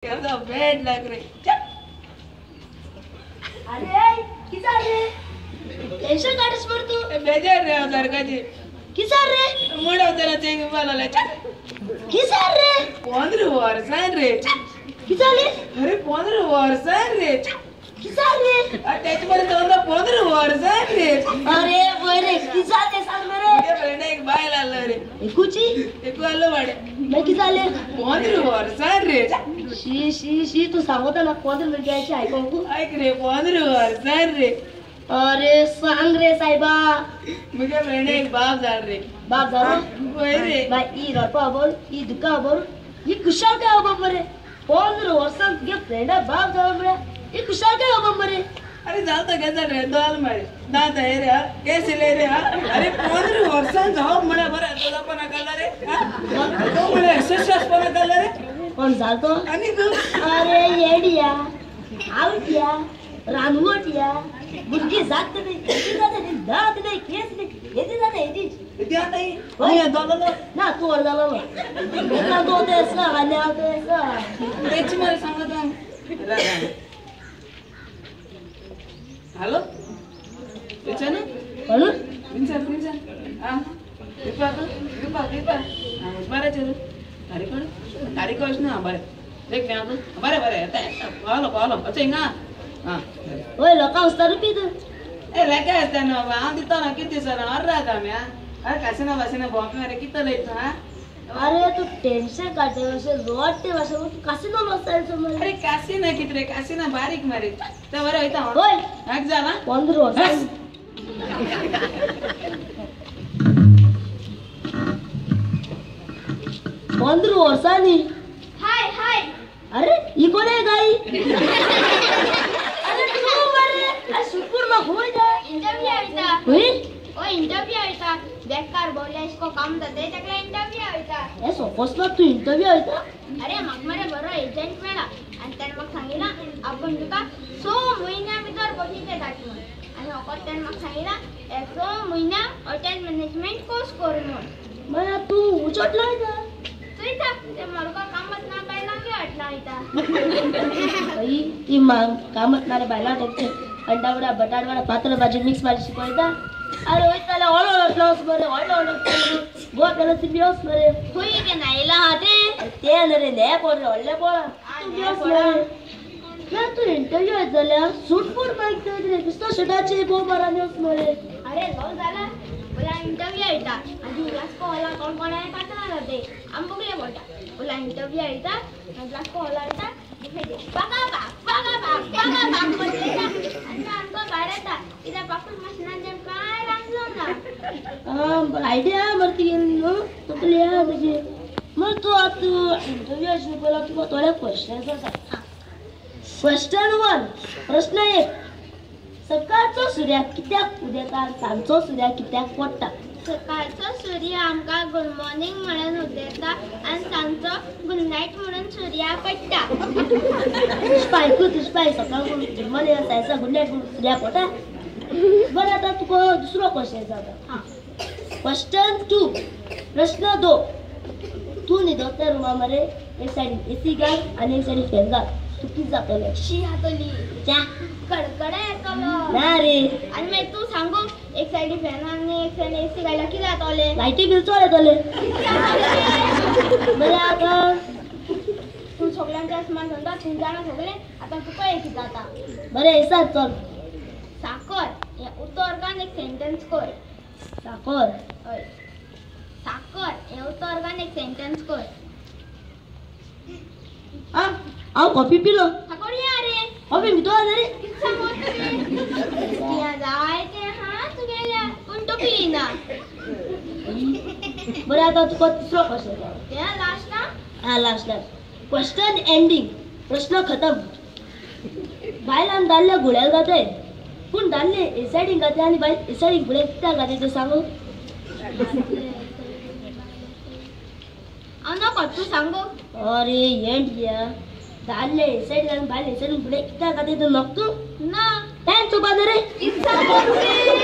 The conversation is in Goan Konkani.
कैसा बैड लग रही। अरे किधर रे टेंशन काढस पर तू बेजार रे सरका जी किधर रे मुड़ा तेरा चेंग वाला ले किधर रे 15 वर्षां रे किधर रे। अरे 15 वर्षां रे किधर रे। टच मध्ये जाऊन 15 वर्षां रे। अरे बरे किधर रे सांग रे। ते फ्रेंड एक बायल आलो रे एकुची एकू आलो वाडे मैं किधर रे 15 वर्षां रे। शी शी शी तू सांगता ना 15 मिनिटांची ऐकू ऐक रे 15 वर्षां रे। अरे सांग रे साहेबा मुझे फ्रेंड एक बाप झाल रे। बाप झालो होय रे बाई ई रडपा बोल ई दुखा बोल ई कुशाल काय हो बरे 15 वर्षां तुझ्या फ्रेंडा बाप झालो बरे ई कुशाल काय हो बरे। अरे झालं तर रे दोल मारे दात आहे रे केस ले रे। अरे 15 वर्षां जाऊ म्हणे बरं तुला पण कळलं रे तो म्हणे एक्सरसाइज पण कळलं रे कोण झालतो आणि तू। अरे येडिया आवटिया रानवटिया मुलगी जात नाही हेजी जात नाही दात नाही केस नाही हेजी जात हेजी किती आता ही झालं ना तू वर झालं ना तो ते आणि ते त्याची मला सांगत। हॅलो विचार ना म्हणून विचार विचार हा कृपा कृपा कृपा बरं चल तारीख तारीख ना बरें देख बरें बरें येता पावलो पावलो अच्छा हिंगा हां ओय लोकां वचता रुपी तूं ए रेका आसता न्हू बाबा हांव दिता ना कितें दिसना अर्र जाता आमी आं। अरे कासिना बासिना भोंवपी मरे कितें उलयता आं। अरे तू टेन्शन काडटे अशें रोडटे अशें तूं कासिनो वचता मरे। अरे कासिना कितें रे कासिना बारीक मरे ते बरें वयता होय एक जाला 15 वर्सां 15 वर्सांनी हाय हाय। अरे ही कोण आहे गाई। अरे तू मरे अरे सुकुर मा होय जा इंटरव्यू आयता होय ओ इंटरव्यू आयता बेकार बोलले इसको काम दे तकला इंटरव्यू आयता ए सपोज ना तू इंटरव्यू आयता। अरे मग मरे बरो एजंट मेळा आणि त्याने मग सांगितलं आपण तुका 6 महिन्या भितर बशी देतात म्हणून आणि ओकत त्याने मग सांगितलं 6 महिन्या हॉटेल मॅनेजमेंट कोर्स कर म्हणून। मग तू उचटला का ते मरका कामच ना बायला की अटला आयता बाई ती कामच ना रे बायला टाकते अंडावडा बटाटवडा पातळ भाजी मिक्स भाजी शिकवायचा। अरे होय त्याला ऑल ऑल बरे ऑल ऑल गो त्याला ती बियोस बरे होय के नाईला हाते ते न रे ने कोण रे ऑल्ले कोण तू बियोस ना तू इंटरव्यू झाल्या सूट बूट मागतो रे नुसतं शर्टाचे बो मारा न्यूज मरे। अरे जाऊ झाला ओला इंटरव्यू आयता आणि ग्लास को ओला कोण कोण आहे कातना जाते आम बघले बोलता ओला इंटरव्यू आयता आणि ग्लास को ओला आयता बागा बाग बागा बाग बागा बाग बोलते आणि आमको बाहेर येता इथे पापूस मशिनान जेम काय रांगलो ना। हां आयडिया मरती गेली न्हू तकली आहा तुजी मग तू आतां इंटरव्यू आशिल्लो पयलो तुका थोडे क्वेश्चन्स आसा। क्वेश्चन 1 प्रश्न 1 सकाळचो सूर्य कित्याक उदेता सांजचो सूर्य कित्याक पडटा। सकाळचो सूर्य आमकां गुड मॉर्निंग म्हणून उदेता आनी सांजचो गुड नायट म्हणून सूर्य पडटा। पुष्पा ऐकू पुष्पा सकाळ गुड मॉर्निंग सांजचो गुड नायट म्हणून सूर्य पडटा। बरें आतां तुका दुसरो क्वेश्चन आसा। क्वेश्चन 2 प्रश्न 2 तूं न्हिदता रुमा मरे एक सायडीन एसी घाल आनी एक सायडीन फॅन घाल तूं कितें जातलें? शी जातली कडकडे येतलो ना रे। आनी मागीर तूं सांगू एक सायडीन फॅन आनी एक सायडीन एसी घाल्यार कितें जातलें? लायटी बील चड येतलें। बरें आतां तूं सगल्यांच्या आसमान सांगता तूं जाणा सगळें आतां तुका एक जाता। बरें येसात चल साकर हें उतर घाल एक सेंटन्स कर। साकर हय साकर हें उतर घाल एक सेंटन्स कर। आं हांव कॉफी पिलो। साकर या रे कॉफी भितर आसा रे। कितें सांगत तुवें जायतें आहा तुगेल्या पूण तकली ना। बरें आतां तुका तिसरो क्वेश्चन तें लास्ट ना। आं लास्ट लास्ट क्वेश्चन एंडींग प्रश्न खतम। बायल आनी दादले घोड्यार घाताय पूण दादले हे सायडीन घाताय आनी बायल हे सायडीन घोड्याक कित्याक घाताय तें सांगू? हांव नको तूं सांगू। अरे एंड या दादले हे सायडीन आनी बायल हे सायडीन घोड्याक कित्याक घाताय तें नको तूं ना टायम चोवपा न्हू रे। कितें सांगत तुवें?